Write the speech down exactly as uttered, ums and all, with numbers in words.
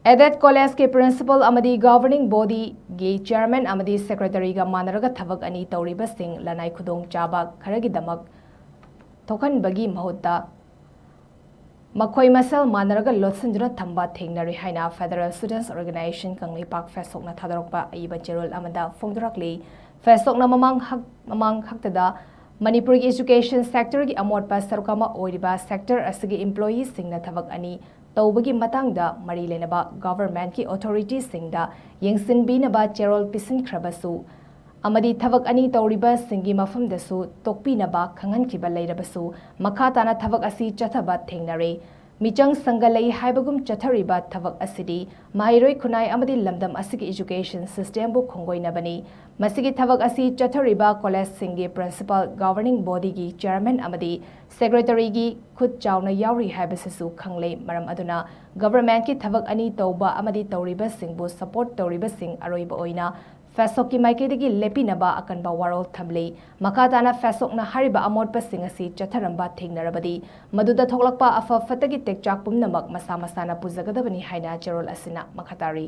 Aided College ꯀꯤ Principal ꯑꯃꯗꯤ Governing Body ꯒꯤ Chairman ꯑꯃꯗꯤ Secretary ꯒ ꯃꯥꯟꯅꯔꯒ ꯊꯕꯛ ꯑꯅꯤ ꯇꯧꯔꯤꯕꯁꯤꯡ ꯂꯅꯥꯏ ꯈꯨꯗꯣꯡꯆꯥꯕ ꯈꯔꯒꯤꯗꯃꯛ ꯊꯣꯛꯍꯟꯕꯒꯤ ꯃꯍꯨꯠꯇ ꯃꯈꯣꯏ ꯃꯁꯦꯜ ꯃꯥꯟꯅꯔꯒ ꯂꯣꯠꯁꯤꯟꯗꯨꯅ ꯊꯝꯕ ꯊꯦꯡꯅꯔꯤ ꯍꯥꯏꯅ Federal Students Organisation Kangleipak FASOC ꯅ ꯊꯥꯗꯣꯔꯛꯄ ꯑꯏꯕ ꯆꯦꯔꯣꯜ ꯑꯃꯗ ꯐꯣꯡꯗꯣꯔꯛꯂꯤ꯫ FASOC ꯅ ꯃꯃꯥꯡ ꯍꯛ-, ꯃꯃꯥꯡ ꯍꯞꯇꯥꯗ ꯃꯅꯤꯄꯨꯔꯒꯤ education sector ꯒꯤ ꯑꯃꯣꯠꯄ ꯁꯔꯨꯛ ꯑꯃ ꯑꯣꯏꯔꯤꯕ sector ꯑꯁꯤꯒꯤ employee ꯁꯤꯡꯅ ꯊꯕꯛ ꯑꯅꯤ ꯇꯧꯕꯒꯤ ꯃꯇꯥꯡꯗ ꯃꯔꯤ ꯂꯩꯅꯕ government ꯀꯤ authority ꯁꯤꯡꯗ ꯌꯦꯡꯁꯤꯟꯕꯤꯅꯕ ꯆꯦꯔꯣꯜ ꯄꯤꯁꯤꯟꯈ꯭ꯔꯕꯁꯨ ꯑꯃꯗꯤ ꯊꯕꯛ ꯑꯅꯤ ꯇꯧꯔꯤꯕꯁꯤꯡꯒꯤ ꯃꯐꯝꯗꯁꯨ ꯇꯣꯛꯄꯤꯅꯕ ꯈꯪꯍꯟꯈꯤꯕ ꯂꯩꯔꯕꯁꯨ, ꯃꯈꯥ ꯇꯥꯅ ꯊꯕꯛ ꯑꯁꯤ ꯆꯠꯊꯕ ꯊꯦꯡꯅꯔꯦ꯫ ꯃꯤꯆꯪ ꯁꯪꯒ ꯂꯩ ꯍꯥꯏꯕꯒꯨꯝ ꯆꯠꯊꯔꯤꯕ ꯊꯕꯛ ꯑꯁꯤꯗꯤ ꯃꯍꯩꯔꯣꯏ ꯈꯨꯟꯅꯥꯏ ꯑꯃꯗꯤ ꯂꯝꯗꯝ ꯑꯁꯤꯒꯤ education system ꯕꯨ ꯈꯣꯡꯒꯣꯏꯅꯕꯅꯤ꯫ ꯃꯁꯤꯒꯤ ꯊꯕꯛ ꯑꯁꯤ ꯆꯠꯊꯔꯤꯕ college ꯁꯤꯡꯒꯤ principal, governing body ꯒꯤ chairman ꯑꯃꯗꯤ secretary ꯒꯤ ꯈꯨꯠ ꯆꯥꯎꯅ ꯌꯥꯎꯔꯤ ꯍꯥꯏꯕꯁꯤꯁꯨ ꯈꯪꯂꯦ꯫ ꯃꯔꯝ ꯑꯗꯨꯅ government ꯀꯤ ꯊꯕꯛ ꯑꯅꯤ ꯇꯧꯕ ꯑꯃꯗꯤ ꯇꯧꯔꯤꯕꯁꯤꯡꯕꯨ support ꯇꯧꯔꯤꯕꯁꯤꯡ ꯑꯔꯣꯏꯕ ꯑꯣꯏꯅ FASOC ꯀꯤ ꯃꯥꯏꯀꯩꯗꯒꯤ ꯂꯦꯞꯄꯤꯅꯕ ꯑꯀꯟꯕ ꯋꯥꯔꯣꯜ ꯊꯝꯂꯤ꯫ ꯃꯈꯥ ꯇꯥꯅ FASOC ꯅ ꯍꯥꯏꯔꯤꯕ ꯑꯃꯣꯠꯄꯁꯤꯡ ꯑꯁꯤ ꯆꯠꯊꯔꯝꯕ ꯊꯦꯡꯅꯔꯕꯗꯤ ꯃꯗꯨꯗ ꯊꯣꯛꯂꯛꯄ ꯑꯐ ꯐꯠꯇꯒꯤ ꯇꯦꯛꯆꯥꯛ ꯄꯨꯝꯅꯃꯛ ꯃꯁꯥ ꯃꯁꯥꯅ ꯄꯨꯖꯒꯗꯕꯅꯤ ꯍꯥꯏꯅ ꯆꯦꯔꯣꯜ ꯑꯁꯤꯅ ꯃꯈꯥ ꯇꯥꯔꯤ꯫